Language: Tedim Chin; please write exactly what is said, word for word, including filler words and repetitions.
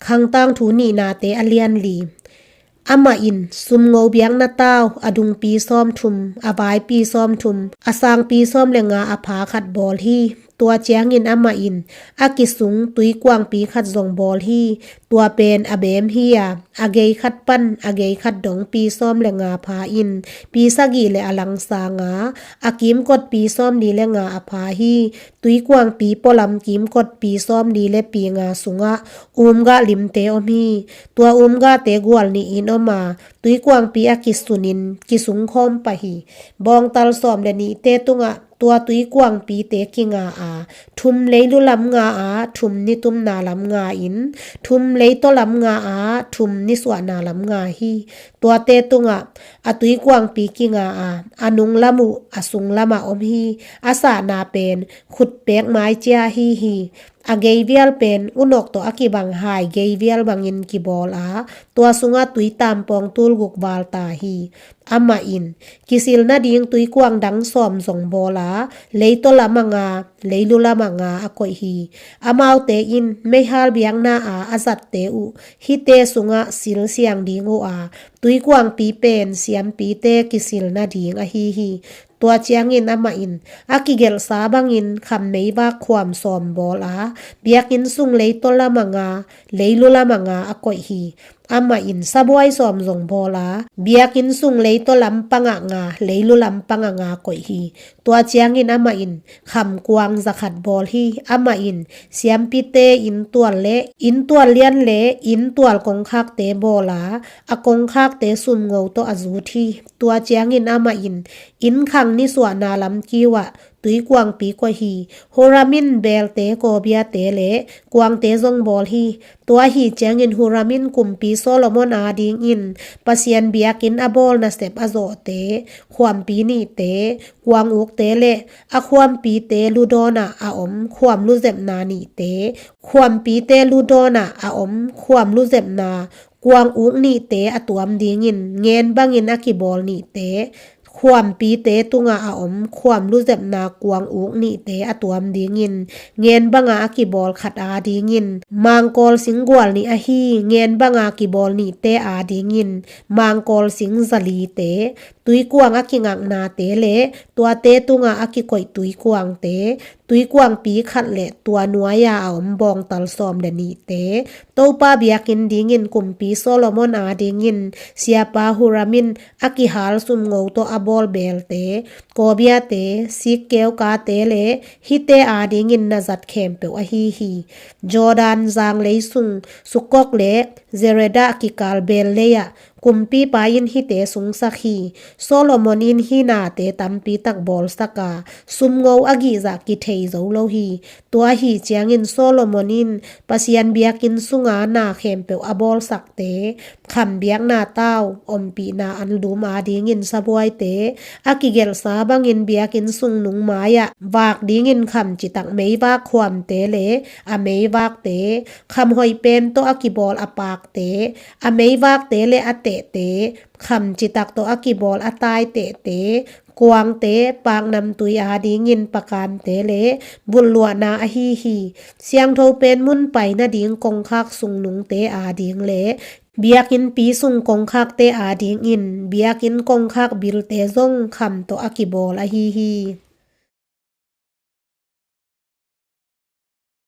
Khangtangthu nihnate a lianli. Amah in sumngo biakna tau a dungpi sawmthum, a vaipi sawmthum, a sangpi sawm le nga a pha khat bawl hi. Tua ciangin amah in a kisung tuikuangpi khat zong bawl hi. Tua pen a beem hi a, a gei khat pan a gei khat dongpi sawm le nga pha in, pi sagih le a lang sanga, a kimkotpi sawmli le nga a pha hi. Tuikuangpi pualam kimkotpi sawmli le pi nga sungah umgah limte om hi. Tua umgahte gual nihin om a, tuikuangpi a kisunin kisung khawm pah hi. Bawngtal sawm le nihte tungah tua tuikuangpite kinga a, thum leilu lam nga a, thum nitumna lam nga in, thum leitaw lam nga a, thum nisuahna lam nga hi. Tuate tungah a tuikuangpi kinga a, a nunglam uh a sunglamah om hi. A sahna pen khutpek maicia ahi hi. A geivial pen unok tawh a kibang hai geivial bangin kibawl a, tua sungah tui tampawng tulguk val ta hi. Amah in kisil nading tuikuang dang sawm zong bawl a, leitaw lam a nga, leilu lam a nga a koih hi. Amaute in meihal biakna a a zatte uh hihte sungah silsiang ding uh a, tuikuangpi pen siampite kisil nading ahi hi. Tua ciangin amah in a kigelhsa bangin kham meivak khuam sawm bawl a, biakinn sung leitaw lam a nga, leilu lam a nga a koih hi. Amah in sabuai sawm zong bawl a, biakinn sung leitaw lam pangah nga, leilu lam pangah nga koih hi. Tua ciangin amah in kham kuang zakhat bawl hi. Amah in siampite inntual le inntual lian le inntual kongkhakte bawl a, a kongkhakte sumngo tawh a zut hi. Tua ciangin amah in innkhang nisuahna lam kiu ah tuikuangpi koih hi. Huramin beelte, kawbiate le kuangte zong bawl hi. Tua ahi ciangin Huramin kumpi Solomon adingin Pasian biakinn a bawl nasep a zawhte, khuampi nihte, kuang ukte le a khuampite ludawnah a om khuam luzepna nihte, khuampite ludawnah a om khuam luzepna kuang uk nihte a tuam dingin ngen bangin a kibawl nihte, khuampite tungah a om khuam luzepna kuang uk nihte a tuam dingin ngen banga a kibawl khat adingin mangkawl singgual nih ahi ngen banga kibawl nihte adingin mangkawl sing zalite, tuikuang a kingaknate le tuate tungah a kikoih tuikuangte, tuikuangpi khat le tua nuai-a a om bawngtal sawm le nihte, Topa biakinn dingin kumpi Solomon adingin siapa Huramin a kihal sumngo tawh a bawl beelte, kawbiate, sikkeukate le hihte adingin na zat khempeuh ahi hi. Jordan zanglei sung Sukkok le Zereda kikal beel lei-ah kumpipa in hihte sungsak hi. Solomon in hih nate tampi tak bawlsak a, sumngo a gihzah kithei zo lo hi. Tua ahi ciangin Solomon in Pasian biakinn sunga na khempeuh a bawlsakte, kham biakna tau, ompihna anlum adingin sabuaite, a kigelhsa bangin biakinn sung nung mai-ah vak dingin kham citak meivak khuamte le a meivakte, kham hoih pen tawh a kibawl a pakte, a meivakte le a tehte, kham citak tawh a kibawl a taitehte, kuangte, paknamtui adingin pakante le vulhluahna ahi hi. Siangtho pen mun pai nading kongkhak sungnungte ading le biakinnpi sung kongkhakte adingin biakinn kongkhak bilte zong kham tawh a kibawl ahi hi.